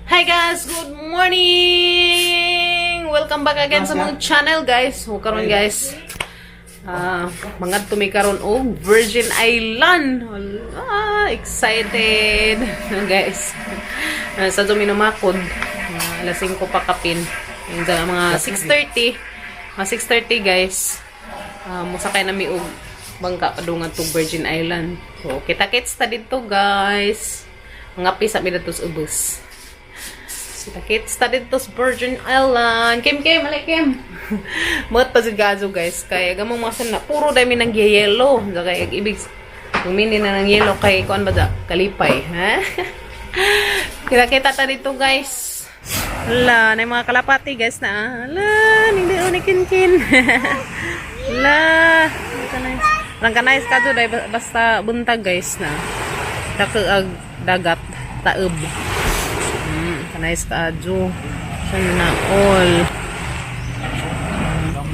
Hi guys, good morning! Welcome back again sa among channel, guys. So karon guys, mangadto mi karon og Virgin Island. Ah, excited guys. Sa mi numakod, alas 5 pa kapin. Yung mga 6:30. Mga 6:30, guys. Musakay na mi og bangka padungan to Virgin Island. So kita-kits ta didto, guys. Mga pisa mi didto sa ubos. Kita-kits ta didto sa Virgin Island. Kim, Kim, alay Kim. Mga pa gazo, guys. Kaya gamong mga sana, puro dami ng yellow. Kaya ibig, kumini na ng yellow kay kuan ba da? Kalipay. Ha? Kita-kita ta didto, guys. Hala, na yung mga kalapati, guys, na. Hala, hindi ni kin-kin. Hala, nice. Lang ka nice ka dahil basta buntag, guys, na. Dako ag dagat, taob. Nice ka adyo. Sana all.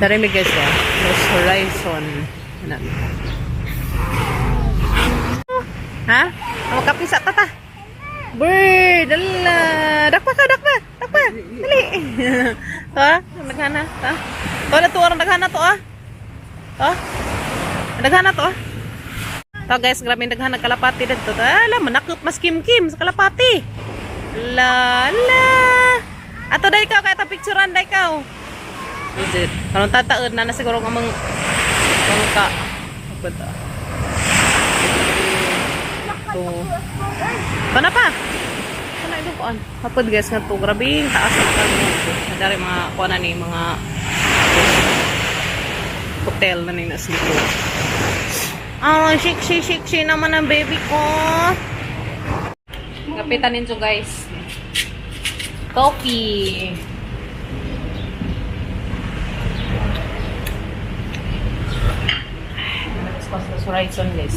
Dari mi, guys, ah. Lost Horizon. Ano? Ha? Makapisa ta ta. Bird! Ala! Dakpa ka, dakpa! Dakpa! Dali! To ah, naghana. Ta. To na to, arang naghana to ah. To. Naghana to ah. To guys, grabe naghana kalapati dito. Ala, manakop mas kim-kim sa kalapati. La la. Ato day ka kay ta picturean day ka. Legit. Karon tataod na na siguro ang among bangka. Punta. To. Pana pa. Kana ito kuan. Hapod, guys, nga to. Grabe taas na ka. Dari mga kuan na ni mga hotel na ni nasa dito. Ah, shik shik shik shik naman ang baby ko. Kapitan ninyo, guys. Coffee. Sa Horizon, guys.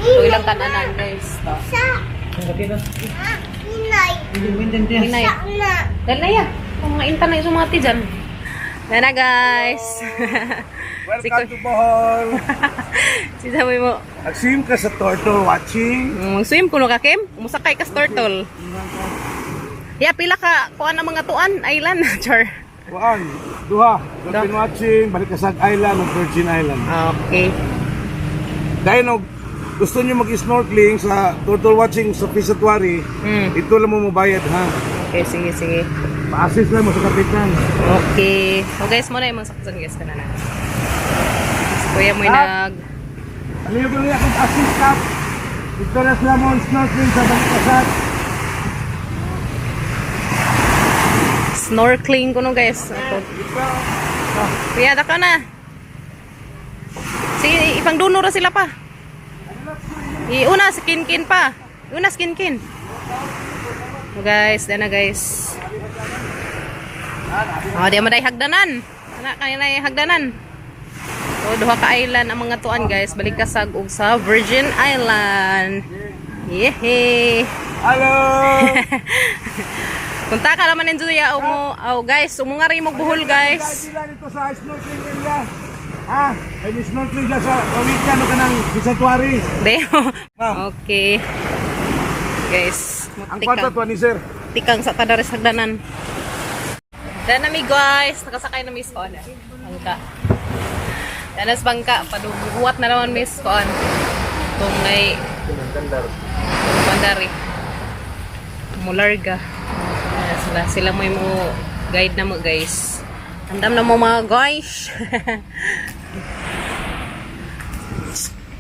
So ilang kananan, guys. To. Hinay. Dahil na ya. Kung mga intan na yung sumati dyan. Dahil na, guys. Welcome to Bohol! Si sabi mo, Nag-swim ka sa turtle watching? Mag-swim kuno ka, Kim? Musakay ka sa turtle. Ya, pila ka kuan ang mga tuan, island, char. Kuan, duha. Dolphin watching, Balicasag Island ug Virgin Island. Okay. Dahil no, gusto niyo mag-snorkeling sa turtle watching sa Fish Sanctuary, ito lang mo mabayad ha. Okay, sige, sige. Pa-assist lang mo sa kapitan. Okay. So guys, muna yung mga saksan, guys, kana na. Si kuya mo'y nag Ano yung gawin akong assist kap? Ito na sila mo snorkeling sa Balicasag. Snorkeling kuno, guys. Ito. Kuya, dako na. Sige, ipangduno ra sila pa. Iuna si Kinkin pa. Iuna si Kinkin. So guys, dana guys. Oh, di man day hagdanan. Ana kanina yung hagdanan. So duha ka island ang mga tuan, guys, Balicasag ug sa Virgin Island. Yehey. Hello! Punta ka naman ninyo ya mo. Oh guys, umungari mo buhol, guys. Sila dito sa snorkeling area. Ha? May snorkeling dyan sa Kawikan o kanang Fish Sanctuary. Deo. Ma'am. Okay. Guys, Ang kwarta tikang, to ni sir. Tikang sa tadaris hagdanan. Dan nami, guys, nakasakay na miss ko na. Bangka. Danas bangka, padubuhat na naman miss ko an. Kung may bandari. Mularga. Ayan sila, sila mo yung mo guide na mo, guys. Andam na mo mga guys.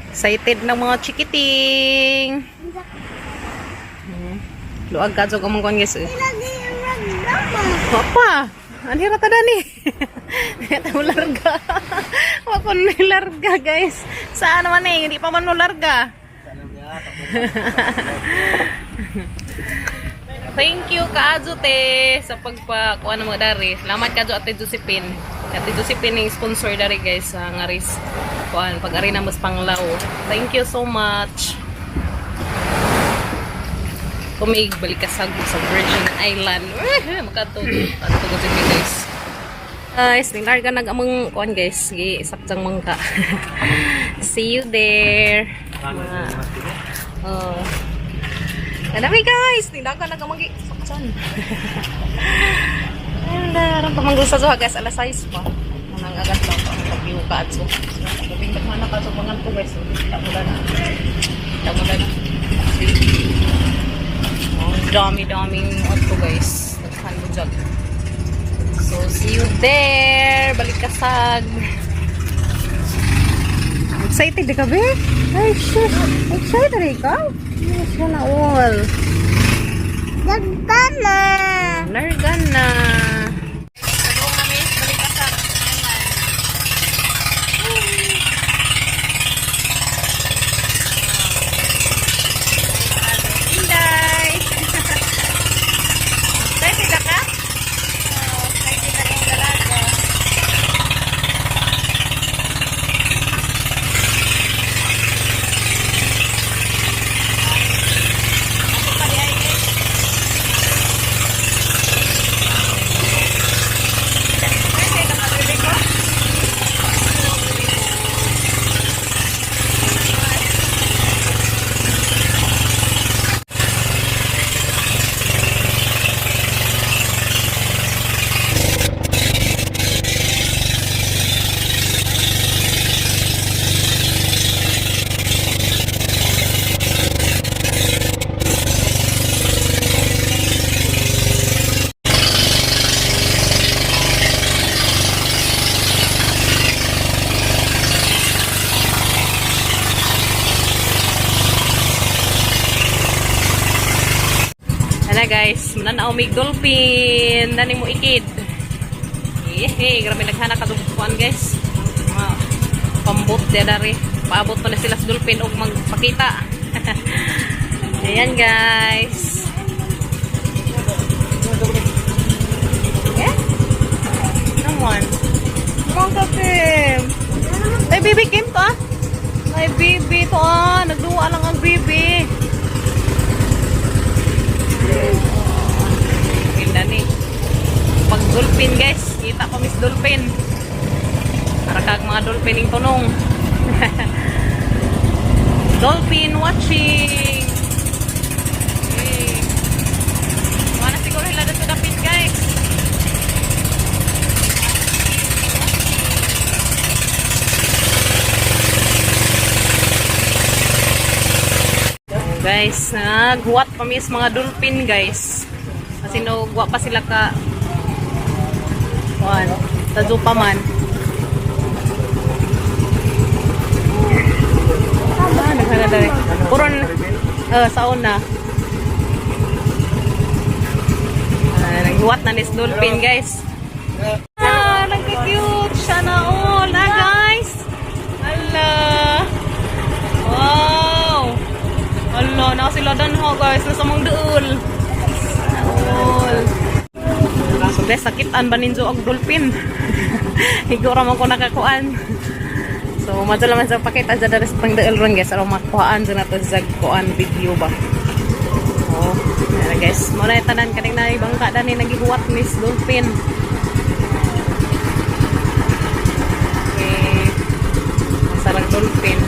Excited na mga chikiting. Luag ka jog among kuan, guys. Eh. Papa, anhira ta dani. Ta mo larga. Wa ko ni larga, guys. Saan naman eh, hindi pa man mo larga. Thank you kaajo te sa pagpa kuha ng mga dari. Salamat kaajo Ate Josephine. Ate Josephine yung sponsor dari, guys, sa ngaris kuan pag ari na mas panglaw. Thank you so much. Kumig Balicasag sa Virgin Island. Makatug atugod mi, guys. Guys, nilarga nag among kuan, guys, gi sakjang mangka. See you there. Mga, oh. Anami guys, tindagan na kamagi. Saksan. And ron pamanggol sa zuha guys, alas 6 pa. Manang agad lang pa ang pag ka at so. Gabing tagmana ka so pangan ko guys. Kita mo na. Kita mo na. See? Oh, dami-daming auto guys. Naghan mo dyan. So, see you there. Balikasag. Excited ka be? Ay, sus. Excited ka? Yes, na all. Nagtana. Nargan na. Inday! Excited ka ka? Excited na yung dalaga. Ana guys, mananaw may dolphin. Dani mo ikid. Yehey, grabe naghana ka kuan guys. Mga pambot diya dari. Paabot pa na sila sa dolphin og magpakita. Ayan guys. Yeah? Come on. Come on, Kim. Ay, baby Kim to ah. Ay, baby to ah. Nagduwa lang ang baby. Ganda ni. Pag dolphin guys, kita ko miss dolphin. Para kag mga dolphin yung tunong. Dolphin watching. Okay. Wala siguro sila dito dapit guys. Oh, guys, naghuwat pa mis mga dolphin guys. Kasi nagwa pa sila ka kuan, tadyo pa man. Ah, naghana dali. Puron sa una. Ah, naghuwat na nis dolphin guys. Ah, nagka-cute siya na all na guys. Ala. Wow. Ala, na sila dan ho guys, nasa mong duol. All. So guys, sakitan ba ninyo og dolphin? Higo ra man ko nakakuan. So, madala man sa pakita sa daris pang duol ron guys, aron makuhaan sa nato sa kuan video ba. Oh, ayan guys, mo na tanan kaning na ibang ka dani nagihuwat miss dolphin. Okay. Sarang dolphin.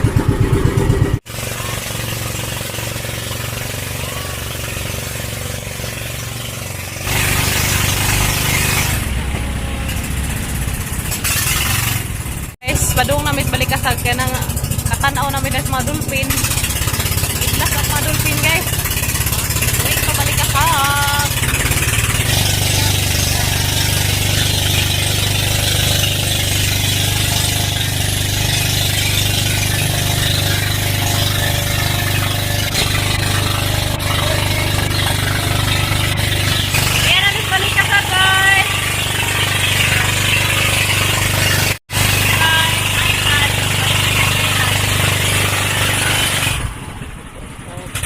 Guys, padung namin balikasag kaya nang katanaw namin guys mga dolphin. Itlas ang mga dolphin guys. Wait pa balikasag. Ayan namin balikasag guys.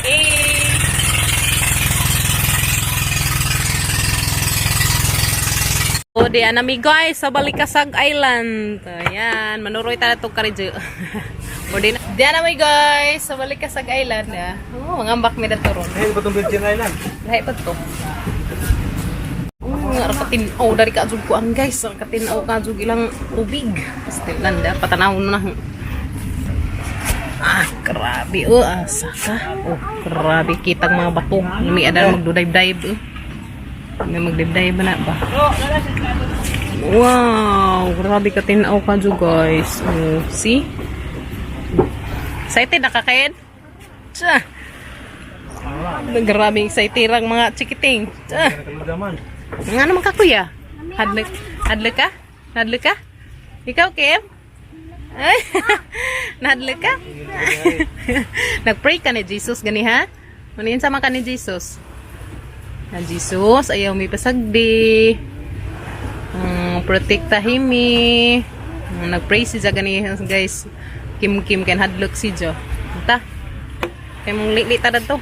Okay. O, di anami guys sa Balikasag Island. Ayan, manuroy ta na itong karidyo. O, di na. Di anami guys sa Balikasag Island. Ah. Oh, mangambak mi dato ron. Ayun ba itong Virgin Island? Lahi pa to. Oh, rakatin-aw dari ka jud kuan guys, rakatin-aw ka jud ilang tubig. Still landa patanaw na. Ah, grabe. Oh, asa ka. Oh, grabe. Kitang mga bato. May adal magdo-dive-dive. Eh. May mag-dive-dive na ba? Wow! Grabe ka tinaw ka dyan, guys. Oh, see? Excited na ka, Ken? Tsa! Grabe excited ang mga chikiting. Tsa! Nga naman ka, kuya? Hadlok, hadlok ka? Hadlok ka? Ikaw, Kim? Ay, nahadlok ka? Nag-pray ka ni Jesus, gani ha? Ano sama ka ni Jesus? Na Jesus, ayaw mi pasagdi. Protekta himi. Nag-pray si Ja gani guys. Kim Kim ken hadlok si Jo. Ta. Kay mong lili ta to.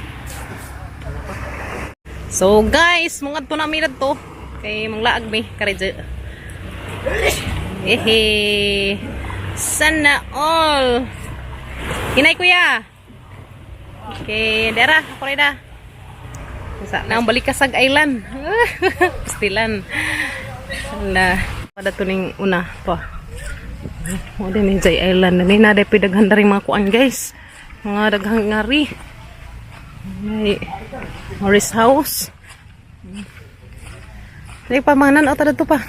So guys, mungad po nami to. Kay mong laag mi kare. Ehe. Sana all. Hinay, kuya. Okay, dara, ako rin da. Sa naong Balicasag Island. Stilan. Na pada to ning una pa. Mo din ni Jay Island ni na dai daghan dari mga kuan, guys. Mga daghang ngari. May Morris House. Dai pa mga nan ta dito pa.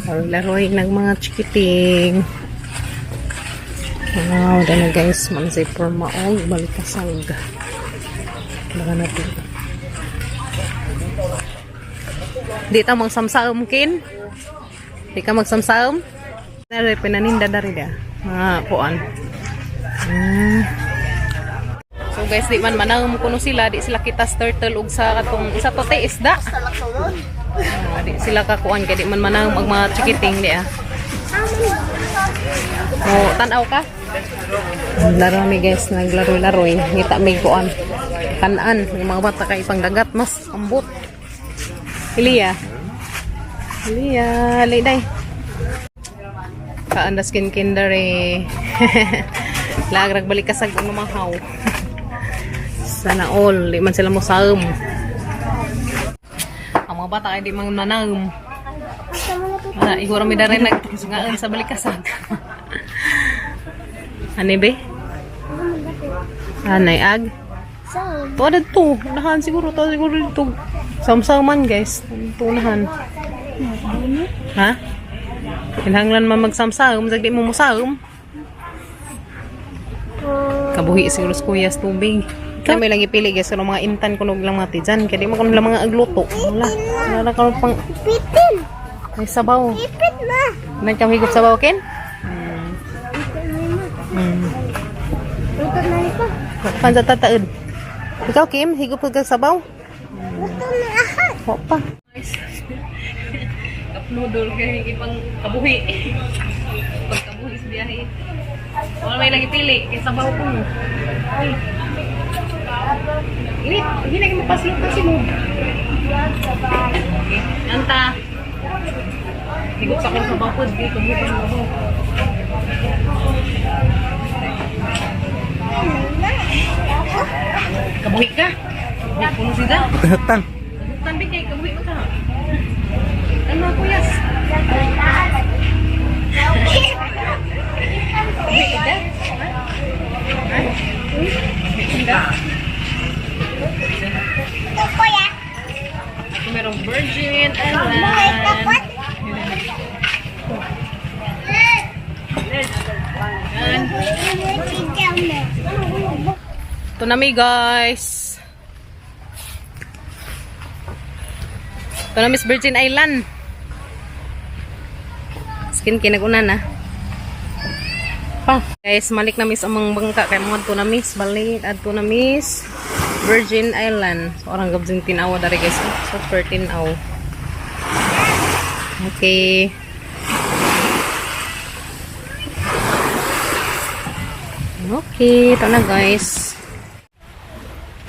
Laro-laroy ng mga chikiting. Wow, dana guys, man say forma og Balicasag. Baka natin. Di ta magsamsaom kin. Di ka magsamsaom. Dari pinaninda dari da. Mga kuan. So guys, di man manang kuno sila, di sila kita turtle ug sa katong isa to te isda. Ah, di sila kakuan kay di man manang mag mga chikiting di ah. Mo tan-aw ka? Laro mi guys, naglaro-laro eh. Ngita may kuan. Kanan, yung mga bata kay pang dagat mas ambot. Ilya. Ilya, liday. Kaandas kin kindere. Lagrag balik kasag umahaw. Sana all, di man sila mo saom. Ang mga bata ay di man nanam. Wala, iguro mi dere nagsungaan sa Balicasag. Ani be? Anay ag? To to. Unahan siguro to siguro dito. Samsaman, guys. Tunahan. Ha? Kinahanglan man magsamsam, sag di mo musam. Kabuhi siguro sa kuya sa tubig. Kaya may lang ipili guys, kuno mga intan kuno lang mga tijan, kaya di mo kuno lang mga agluto. Wala. Wala na karon pang Pitin! may sabaw. Ipit na! Nagkamigop sabaw ken? Luto na ito. Pansa tataod. Ikaw Kim, higop ka sabaw? Luto na ako. Wa pa. Cup noodle kay ipang kabuhi. Pagkabuhi sa biyahe. Wala may lagi pili kay sabaw ko. Ay. Init, hindi na mapaslot kasi mo. Okay, anta. Higop sa akong sabaw po, di kabuhi pa sa sabaw. Kabuhi ka? Kabuhi ko sila. Tan. Tambi kay kabuhi mo ka. Ano kuyas? Kabuhi ka? Ha? Kabuhi ka? Ito kuya. Ito merong Virgin Buhay Island. kapot. Yan. Ito na mi, guys. Ito na Miss Virgin Island. Skin kinaguna na. Pa. Guys, malik na miss amang bangka kay mga to na miss balik adto na miss Virgin Island. So orang gabjing tinawa dari guys. Super tinaw. Okay. Okay, ito na guys.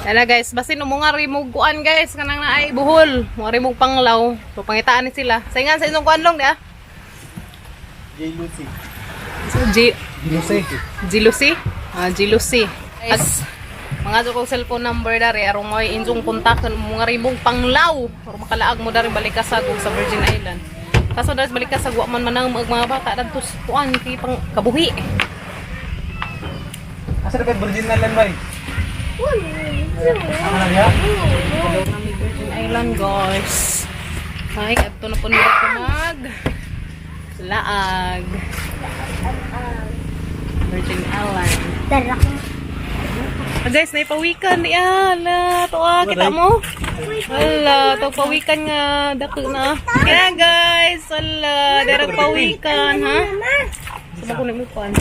Tala guys, basin mo nga rimog kuan guys, kanang naay buhol, mo rimog panglaw. So pangitaan ni sila. Saingan sa inyong kuan long di ah. J. Lucy. So, G Lucy. G Lucy? Ah, G Lucy. Guys, mga kong cellphone number dari aron mo inyong kontak mo nga rimog panglaw. Aron makalaag mo dari Balicasag ug sa Virgin Island. Kaso dahil balik ka sa wa man manang mga bata dadto sa kuan kay pang kabuhi. Asa na kay Virgin Island bay? Ano na diha? Nami Virgin Island, guys. Ay, adto na po nila ko mag laag. Virgin Island. Tara. Ah, guys, naipawikan niya. Ala, to ah, kita mo? Ala, to pawikan nga dako na. Kaya guys, ala, darag pawikan, ha? Sa ko mo kuan.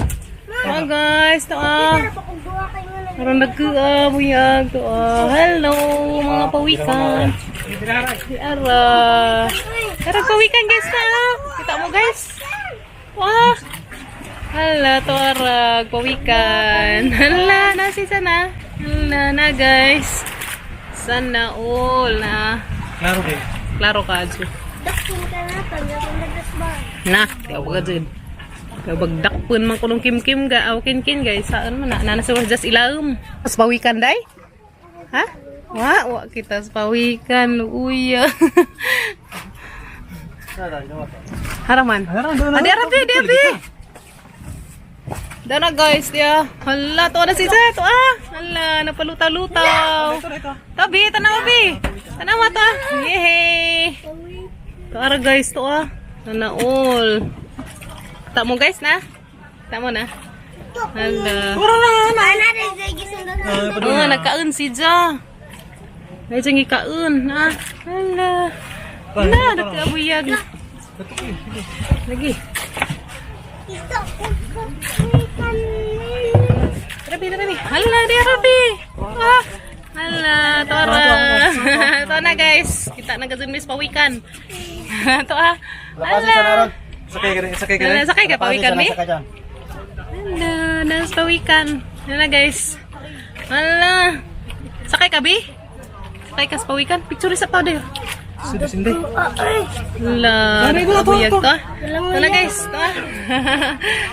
Ah, guys, to ah. Aron nagkuha, buyag to ah. Hello, mga pawikan. Di ara. Darag pawikan guys na. Ah. Kita mo guys? Wah. Hala, to arag, pawikan. Hala, nasi sana. Hala na guys. Sana all na. Klaro kay. Klaro ka, Adjo. Dakpon ka na, pag ba? Na, di ako ka dyan. Kabagdakpon man kulong kim-kim ga, aw kin-kin guys. Saan man na, nana sa just ilaom. Mas pawikan day? Ha? Wa, wa kita sa pawikan, luya. Haraman. Adi arabi, di abi. Dana guys, dia. Hala, to na si Zet. Ah, hala, napalutaw-lutaw. Tabi, tanaw bi. Tanaw ta. Yehey. To ara guys, to ah. Sana all. Ta mo guys na. Ta mo na. Hala. Oh, nagkaon si Ja. Ay, dyan ikaon. Ah, hala. Hala, nagkabuyag. Lagi. Rabi, rabi. Hala, di rabi. Ah, hala, tora. Ito na guys. Kita na gazun miss pawikan. Ito ah. Hala. Sakay ka sakay ka. Hala, sakay ka pawikan mi. Sakay dyan. Hala, nas pawikan. Hala guys. Hala. Sakay ka bi? Sakay ka sa pawikan. Picture sa powder. Sindi sindi. Hala, nagkabuyag to. Ito na guys. Ito ah.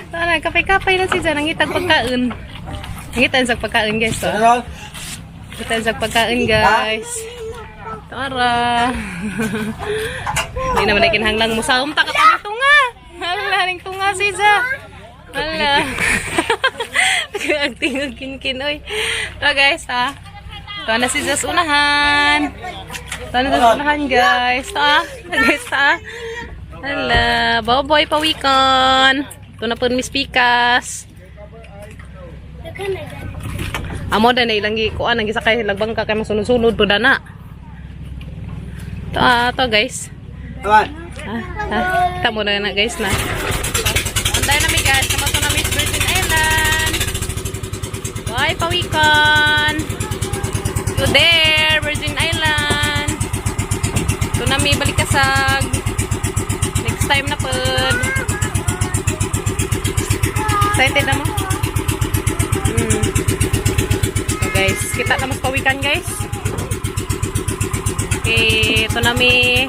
Ito na, kapay-kapay na si Jan. Nangitag pagkaon. Nangitan sa pagkaon guys. To. Ano? Kita sa pagkain, guys. Tara. Hindi naman ay kinahanglang musaom ta ka pa ng tunga. Hala, ning tunga si Ja. Hala. Ang tingog kinkin, oy. Tara, guys, ha. Ito na si Jas unahan. Ito na si Jas unahan, guys. Ito, ah. Guys, ah. Hala, boboy pawikan. Ito na po Miss Pikas. Amo na na ilang gikuan ang gisakay lagbang ka kay masunod-sunod po dana. To ah, to guys. Tuan. Ah, ah, tamo na na guys na. Anday na mi guys, namato na mi sa Virgin Island. Bye pawikan. You there, Virgin Island. Ito na mi balikasag. Next time na pod. Excited na mo? So guys, kita na mas pawikan guys. Okay, ito na mi.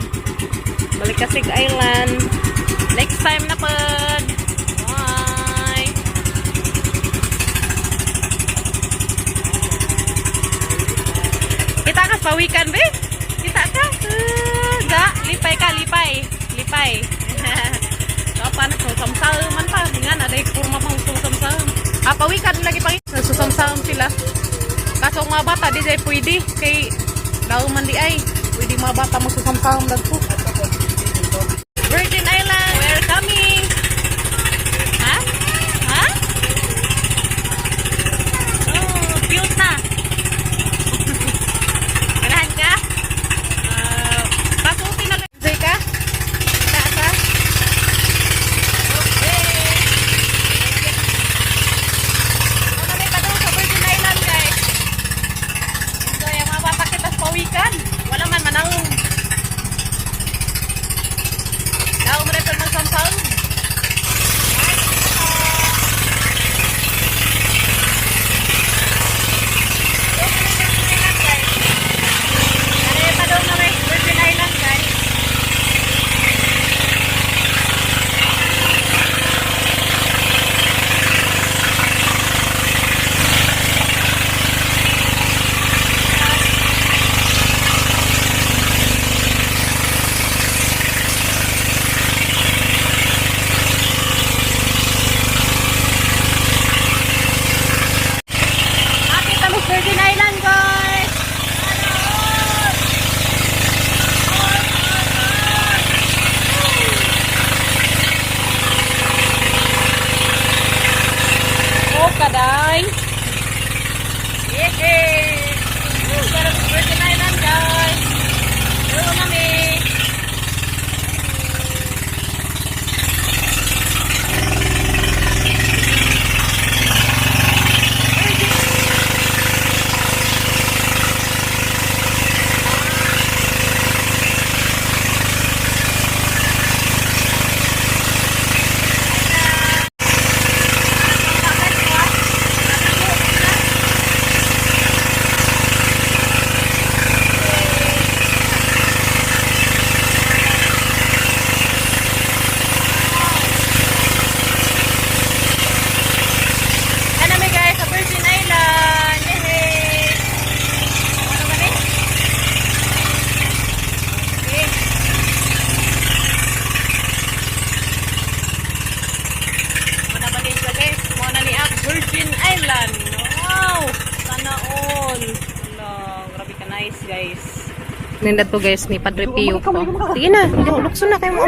Balikasig Island. Next time na pod. Bye. Kita ka sa pawikan, be? Kita ka? Ga, lipay ka, lipay. Lipay. So, paano? Susamsam man pa. Nga na, dahil kurma pang susamsam. Ah, pawikan lagi pang susamsam sila. Kaso ang mga bata, di dahil pwede. Kay, daw man di ay. Pwede mga bata magsusamsam dagko. Virgin Island, we're coming. Ha? Ha? Oh, cute na. Ganahan ka? Ah, pasuotin na. Enjoy ka? Kita ka? Okay. Ano kami pa doon sa Virgin Island, guys. Enjoy ang mga bata kita sa pawikan. Wala man manang. Hey! Pero Virgin Island, guys! Hello nami! Ano mi guys sa Virgin Island. Yay! Ano ba ni? Okay. Muna ba ni siya guys? Muna ni ang Virgin Island. Wow! Sana all. Wala, grabe ka nice guys. Nindot to guys ni Padre Pio ko. Sige na, lukso na kayo mo.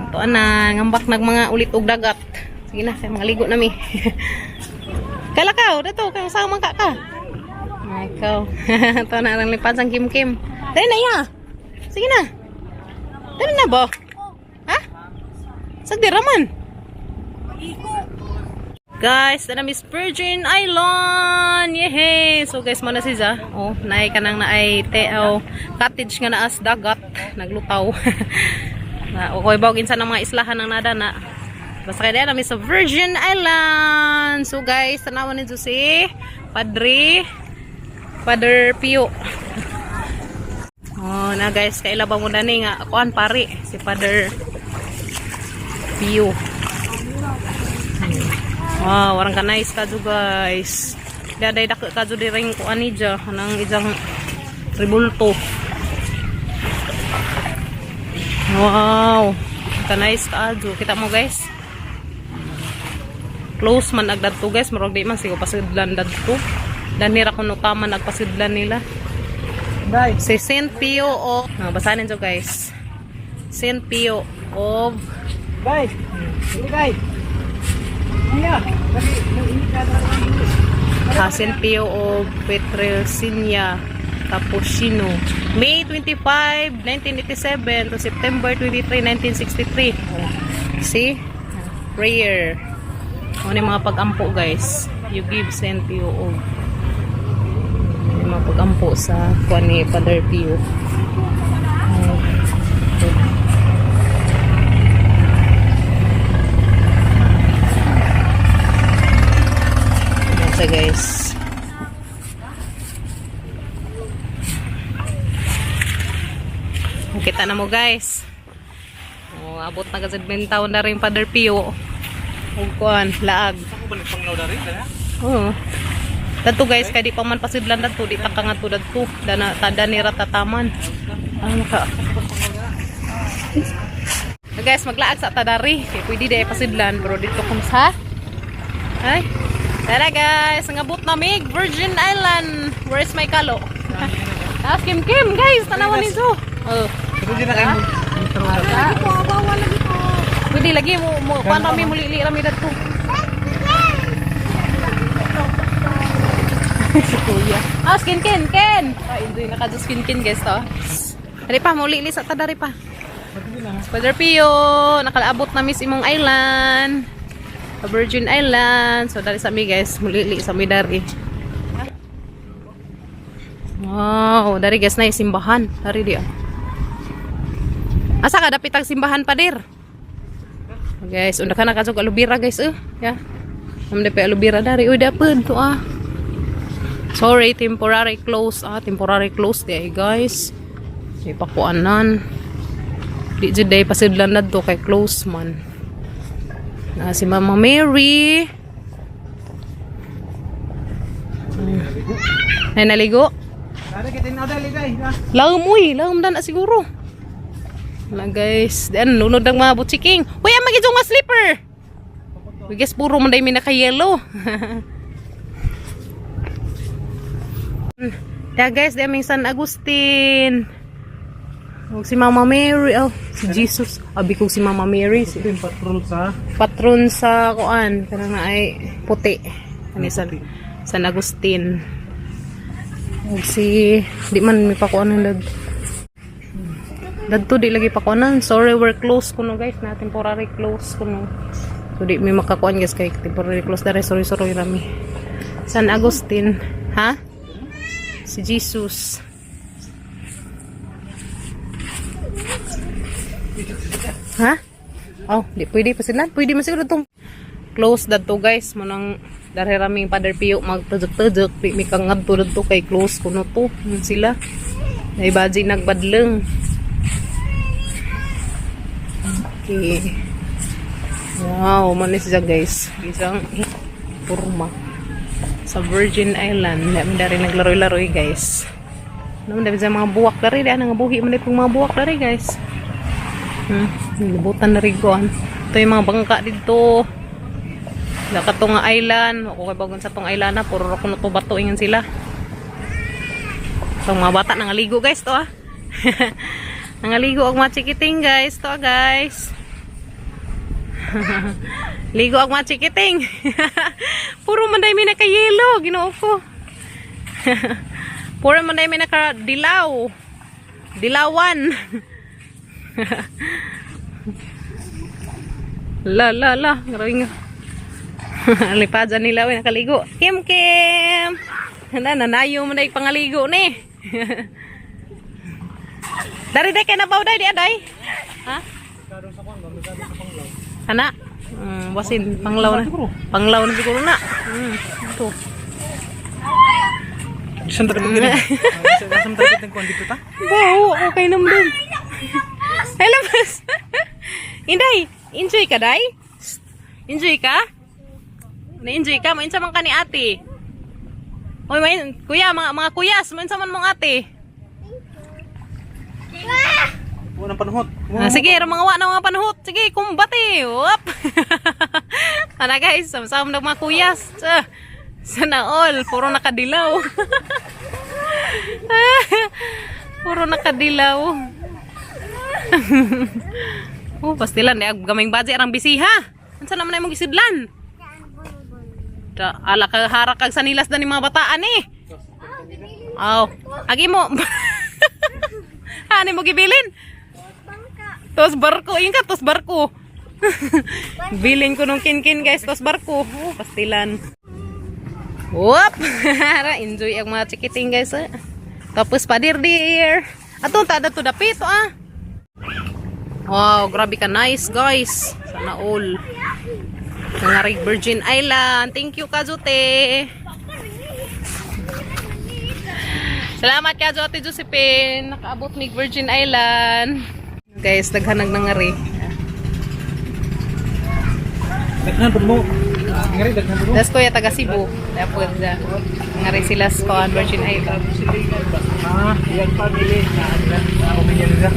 Ito na, ngambak nag mga ulit og dagat. Sige na, kay mga ligo na mi. Kalakaw, dato, kay usaha man ka ka. Ay, ikaw. Ito na ang lipad sang Kim Kim. Dali na iya. Sige na. Dali na ba? Ha? Sagdi raman. Guys, na Miss Virgin Island. Yehey! So guys, mo na si Za. Oh, naay ka nang naay te oh, cottage nga naas dagat, naglutaw. Na okay ba insa ng mga islahan ang nada na. Basta kay na sa Virgin Island. So guys, tanawan ninyo si Padre Father Pio. Oh, na guys, kaila ba mo dani nga kuan pare si Father Pio. Wow, warang ka nice kadyo guys. Daday dako kadyo di ring kuan ni dya kanang ijang ribulto. Wow, ka nice kadyo. Kita mo guys. Close man agdad to guys, murag di man sigo pasidlan dadto. Danira kuno taman agpasidlan nila. Day. Si Saint Pio of ah, basahin ninyo guys. Saint Pio of Day. Dili day. Iya. Kasi nang ka na. Ah, Saint Pio of Petrelcinia Cappuccino. May 25, 1987 to September 23, 1963. Oh. See? Prayer. Ano yung mga pag-ampo guys. You give Saint Pio of yung mga pag-ampo sa kuan ni Father Pio. Oh. Ayan siya, guys. Kita na mo guys. Oh, abot na kasi bentaw na rin Father Pio. Ug kuan, laag. Ako ba nagpanglaw na rin kana? Oo. Dadto guys, kay di pa man pasidlan dadto, di ta ka nga to dadto. Dana tada ni ratataman. Ano ka? So guys, maglaag sa tadari. Kay pwede di ay pasidlan, pero dito kung sa. Ay. Tara guys, ang abot na mig Virgin Island. Where is my kalo? Tapos Kim Kim guys, tanawan ninyo. Oh. Pwede na kayo. Pwede lagi mo mo kuan rami mulili rami dadto. Si kuya. Ah, skin kin, ken. Ay, enjoy na ka skin kin guys to. Dari pa, mulili sa tadari pa. Father Pio, nakalaabot na miss imong island. Sa Virgin Island. So dari sa mi guys, mulili sa mi dari. Wow, dari guys na yung simbahan. Dari di ah. Asa ka dapit ang simbahan pader? Guys, unda ka na kadtog alubira guys eh. Ya. Am pa alubira dari. Uy, dapod to ah. Sorry, temporary close ah, temporary close di ay guys. Di pa kuanan. Di jud day pasidlan na to kay close man. Na si Mama Mary. Ay naligo. Dari kita na dali day. Laom uy, laom na na siguro. Na guys, then lunod ang mga butsiking. Uy, ang magiging mga slipper. Uy guys, puro man dahil may naka-yellow. Kaya guys, di aming San Agustin. Huwag si Mama Mary. Oh, si Jesus. Abi kong si Mama Mary. Si Ito yung patrol sa patron sa kuan. Kanang na ay puti. Kani sa, San Agustin. Ug si di man mi pakuanan dad. Dadto di lagi pakuanan. Sorry, we're close kuno, guys, na temporary close kuno. So di mi makakuan, guys, kay temporary close dere, sorry sorry rami. San Agustin, ha? Si Jesus. Ha? Oh, di pwede pa sila. Pwede man siguro itong close dadto, guys. Munang dare raming Father Pio magtujok-tujok. Di mi kang ngadto dadto kay close kuno to. Yun sila. Naibaji nagbadleng. Okay. Wow, manis siya, guys. Isang purma. Sa Virgin Island. Dami dari naglaroy-laroy, guys. Naman dami sa mga buwak dari. Di nga buhi man mga buwak dari, guys. Nilubutan na rin ko. Ito yung mga bangka dito. Nakato nga island. Ako kay bagon sa tong island na. Puro ra kuno to bato ingon sila. So mga bata nangaligo, guys, to ah. Nangaligo og mga chikiting, guys. To ah, guys. Ligo ang mga chikiting. Puro man day may naka-yellow. Ginoo ko. Puro man day may naka-dilaw. Dilawan. La la la, grabe nga. Lipadan nila we nakaligo. Kim Kim. Na nanayo mo na pangaligo ni. Dari day kay nabaw day di aday. Ha? Ana. Wasin panglaw na. Panglaw na siguro na. Ito. Saan tayo gini? Saan tayo kitang kuan dito ta? Wow, okay naman dun. Ay, labas. Inday, enjoy ka, day? Enjoy ka? Na-enjoy ka? Mainsa man ka ni ate. Oy, main, kuya, mga kuyas, mainsa man mong ate. Unang panuhot. Ah, sige, ra mga wa na mga panuhot. Sige, kumbate. Whoop. Ana, guys, sama-sama ng mga kuyas. Ah, sana all, puro nakadilaw. Puro nakadilaw. Oh, pastilan di gaming budget arang bisiha. Unsa naman ay mong gisudlan? Da, ala ka harak kag sanilas na ni mga bataan eh. Aw, agi mo. Ani mo gibilin? Tos barko, yun ka, tos barko. Bilin ko nung kinkin, guys, tos barko. Oh, pastilan. Whoop! Ara, enjoy ang mga chikiting, guys. Eh. Tapos padir dear. Ato tada to dapito ah. Wow, grabe ka nice, guys. Sana all. Nangarig Virgin Island. Thank you, Kazute. Salamat, Kazo Ate Josephine. Nakaabot mig Virgin Island. Guys, daghanag nangari. Daghan pud mo. Ngari daghan pud mo. Das kuya taga Cebu. Dapat da. Ngari sila sa kuan, Virgin Island. Ah, iyang family na nila. Pamilya nila.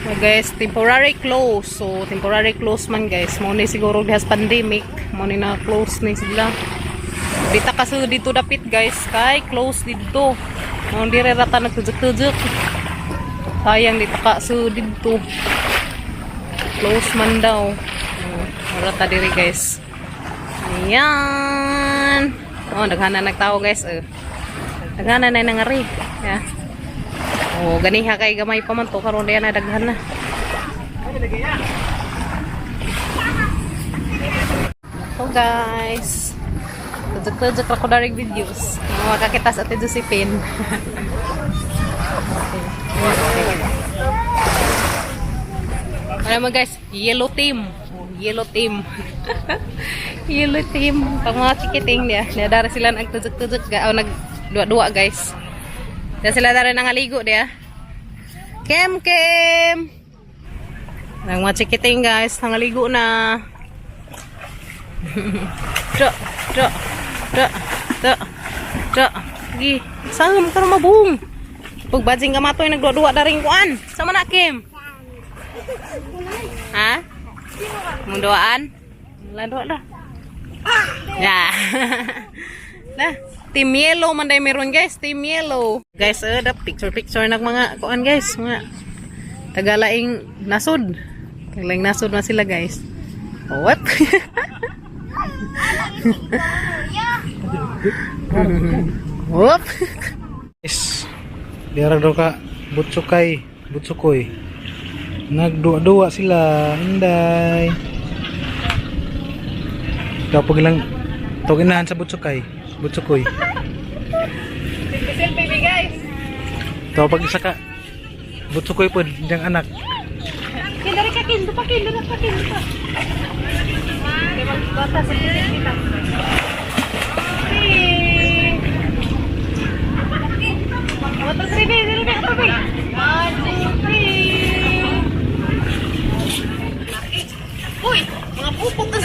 So guys, temporary close. So temporary close man, guys. Mo ni siguro dihas pandemic, mo ni na close ni sila. Dita kasi dito dapit, guys, kay close dito. Mo dire rata nagtujok-tujok. Sayang dito ka so dito. Close man daw. Oh, rata diri, guys. Ayan. Oh, daghana nagtao, guys. Eh. Daghana na nangari. Yeah. Oh, ganiha kay gamay pa man to karon diyan na daghan na. So guys, tudok-tudok ra ko daring videos. Mga makakita sa Ate Josephine. Alam mo, guys, yellow team. Oh, yellow team. Yellow team. Pang mga chikiting niya. Niya dara sila nagtudok-tudok ga o nagduwa-duwa, guys. Diya sila dara nangaligo diya. Kem Kem. Ang mga chikiting, guys, nangaligo na. Do, do, do, do, do. Gi, saan mo karon mabung? Pagbadjing ka matoy nagduwa-duwa daring kuan. Sama na, Kim. Ha? Mong duaan? Wala duwa dah. Ya. Nah, team yellow man day meron, guys, team yellow. Guys, eh, da picture picture nag mga kuan, guys, mga tagalaing nasod. Tagalaing nasod na sila, guys. What? Whoop. Yes. Dira daw ka butsukay, butsukoy. Nagduwa-duwa sila, inday. Daw pag ilang tawag inahan sa butsukay, butsukoy. Selfie baby guys. Daw pag isa ka butsukoy po diyang anak. Kin dari ka kin, dupa kin, dupa kin, dupa. Kay magbata sa selfie ta. Three. One, two, three, baby, dali, baby, baby. One, two, three. Uy, mga pupok na.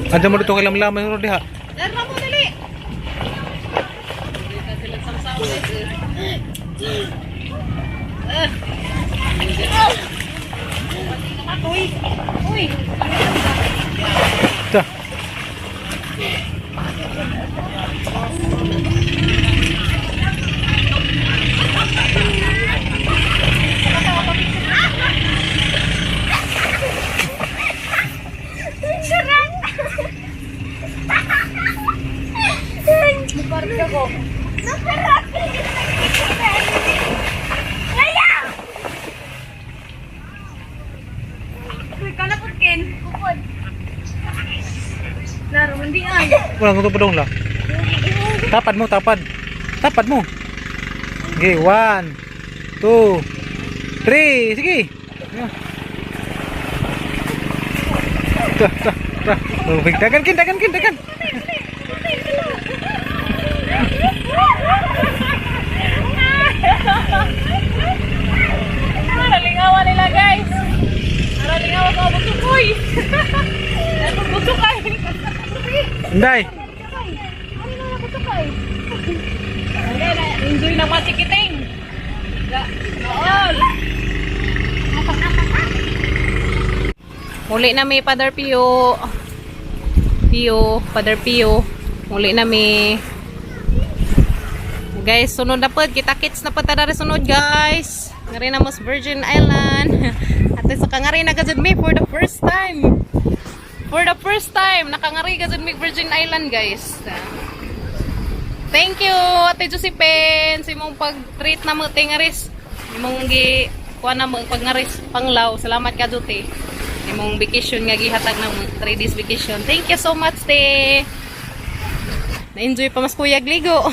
Andiyan mo dito kay lamlaman ro diha. Darma mo dali. Dito sila samsam. Uy, uy. Ta. Ken. Pupod. Laro, hindi ay. Wala ko padong la. Tapad mo, tapad. Tapad mo. Sige, 1 2 3, sige. Yeah. Ta, ta, ta. Oh, dagan kin, dagan kin, dagan. Nalingawa nila guys. Nalingawa ko butukoy. Butukay. Inday. Ano na butukay? Enjoy na matikiting. All. Muli na mi Father Pio. Pio, Father Pio. Muli na mi. Guys, sunod na pod. Kita-kits na pod tara sunod, guys. Ngari na mas Virgin Island. At sa kangari na gajud mi for the first time. For the first time, nakangari gajud mi Virgin Island, guys. Thank you, Ate Josephine, sa imong pag-treat na mo tingaris. Imong gi kuha na mo pagngaris panglaw. Salamat ka Jote. Imong vacation nga gihatag na mo 3 days vacation. Thank you so much, te. Na-enjoy pa mas kuyag ligo.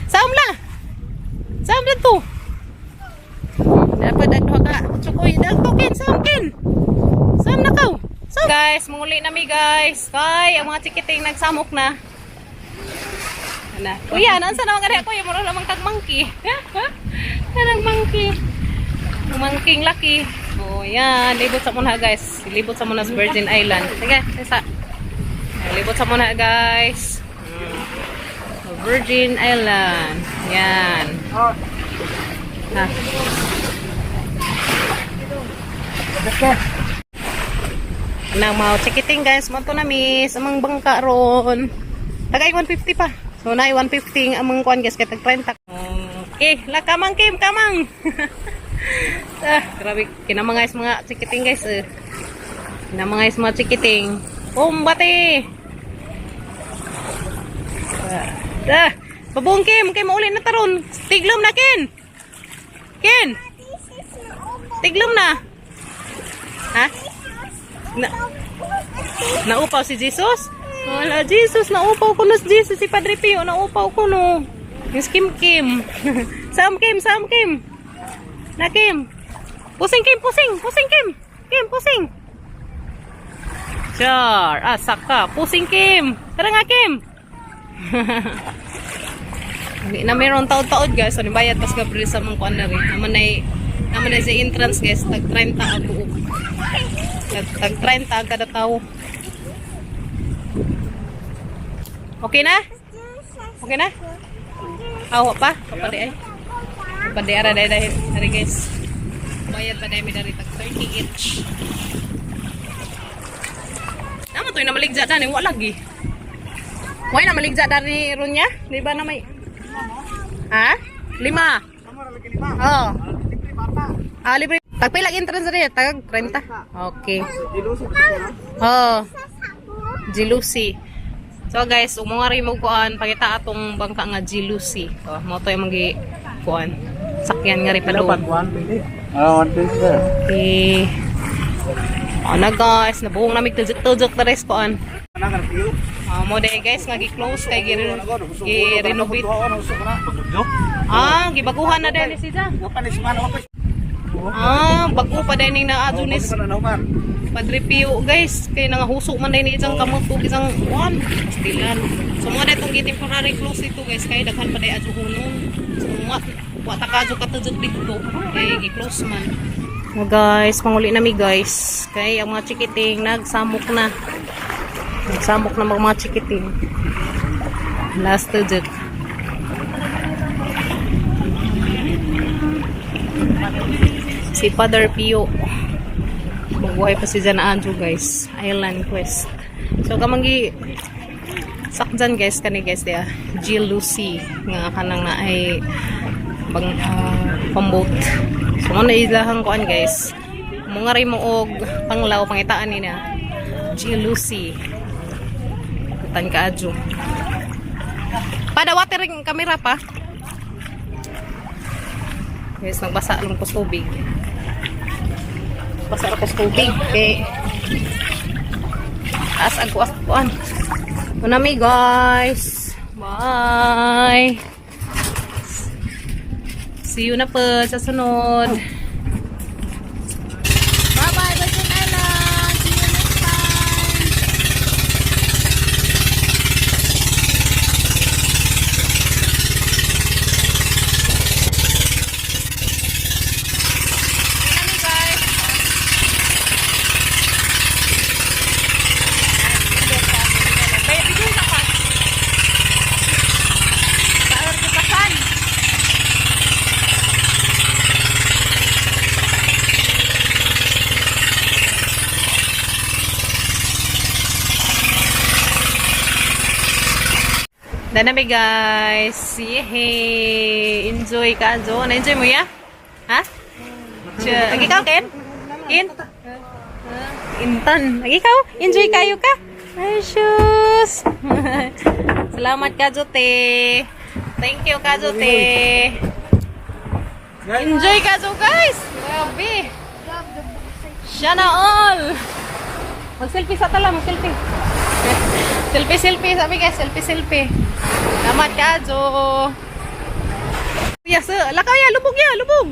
Saam la. Saam na to. Dapat adto ka. Tsukoy dagto kin saam kin. Saam na kaw. Saam. Guys, manguli na mi guys. Kay ang mga chikiting nagsamok na. Ana. Kuya, nasa naman ka kuya? Mura lamang kag monkey. Kanang monkey. Monkey laki. Oh, yan. Libot sa muna, guys. Libot sa muna sa Virgin Island. Sige, isa. Libot sa muna, guys. Virgin Island. Yan. Ha. Nang mga chikiting guys, mo to na miss amang bangka ron. Tagay 150 pa. So na 150 ang amang kuan guys kay tag 30. Okay, la kamang Kim, kamang. Ah, grabe kinamangay sa mga chikiting guys. Eh. Kinamangay sa mga chikiting. Umbate. Ah, ah, babong Kim, kay mauli na taron. Tiglom na Ken. Ken. Tiglom na. Ha? Na naupaw si Jesus? Wala, Jesus, naupaw ko na si Jesus. Si Padre Pio, naupaw ko no. Yung si Kim Kim. Sam Kim, Sam Kim. Na Kim. Pusing Kim, pusing. Pusing Kim. Kim, pusing. Char, asa ka. Pusing Kim. Tara nga Kim. Hindi na meron taod-taod guys. So, nibayad pas Gabriel sa mga kuan na rin. Naman ay sa entrance guys. Tag 30 ang buok. Tag 30 ang kada tao. Okay na? Okay na? Awa pa? Kapadi ay. Kapadi ara dahil dahil. Ari guys. Bayad pa dahil mi dari tag 30 each. Naman to'y namaligja dani, wa lagi. Why na maligja dani ron niya? Di ba na may Ha? Lima. Oo. Ah, libre. Tagpila entrance rin, tag 30. Okay. Oh. Jealousy. So guys, umunga rin mo kuan pangita atong bangka nga Jealousy. Oh, mo to yung magi kuan. Sakyan nga rin pa doon. Ah, 120 sir. Okay. Oh na guys, nabuong namig tujok-tujok na res kuan. Ah, mo day guys nga gi-close kay gi-renovate. Ah, gibaguhan na dahil siya. Ah, bago pa dahil ning naadyo ni Padre Pio guys, kay nangahusok man dahil ni isang kamot ug isang kuan, pastilan. So mo na itong gi-temporary close ito guys, kay daghan pa dahil adyo hunon. So wa wa ta kadyo katujok dito kay gi-close man. Oh, guys, panguli na mi guys. Kay ang mga chikiting nagsamok na. Nagsamok na mga chikiting. Last tujok. Si Father Pio. Mabuhay pa si Jan Anjo guys. Island Quest. So kamanggi sakjan guys kani guys dia. G Lucy nga kanang na ay bang pamboat. So mo na ilahang kuan guys. Mo nga rin mo og panglaw pangitaan ni na. G Lucy. Tan ka adyo. Pada water ring kamera pa. Guys, nagbasa lang ko sa tubig. Basa ako sa tubig. Kay as ang kuas kuan. Unami guys. Bye. See you na po sa sunod. Bye-bye, Virgin Island. See you next time. Kami guys. Kaya bigyan ka pa. Paor kitasan. Danami guys. Yehey. Enjoy ka, Jo. Na-enjoy mo ya? Ha? Sure. Ikaw, Ken? Ken? Intan. Ikaw, enjoy kayo ka? Ay, shoes. Salamat ka, Jote. Thank you, ka, Jote. Enjoy ka, Jo, guys. Grabe. Siya na all. Mag-selfie sa tala, mag-selfie. Selfie, selfie. Sabi guys, selfie, selfie. Salamat ka, Jo. Ya, sir. Lakaw ya, lubog ya, lubog.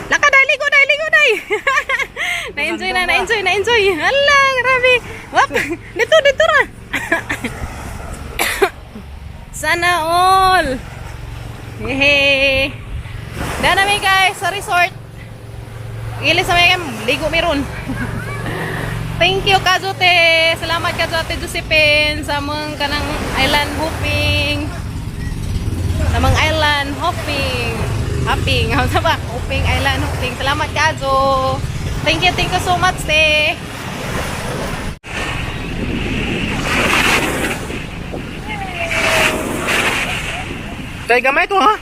Laka dai, ligo dai, ligo dai. Na-enjoy na, na-enjoy, na-enjoy. Hala, grabe. Wap, dito, dito ra. Sana all. Hehe. Dana mi guys sa resort. Ilis sa may ligo meron. Thank you Kazote. Salamat Kazote Josephine sa among kanang island hopping. Sa among island hopping. Hopping. Ano ba? Hopping island hopping. Salamat Kazo. Thank you so much, te. Tay gamay to ha.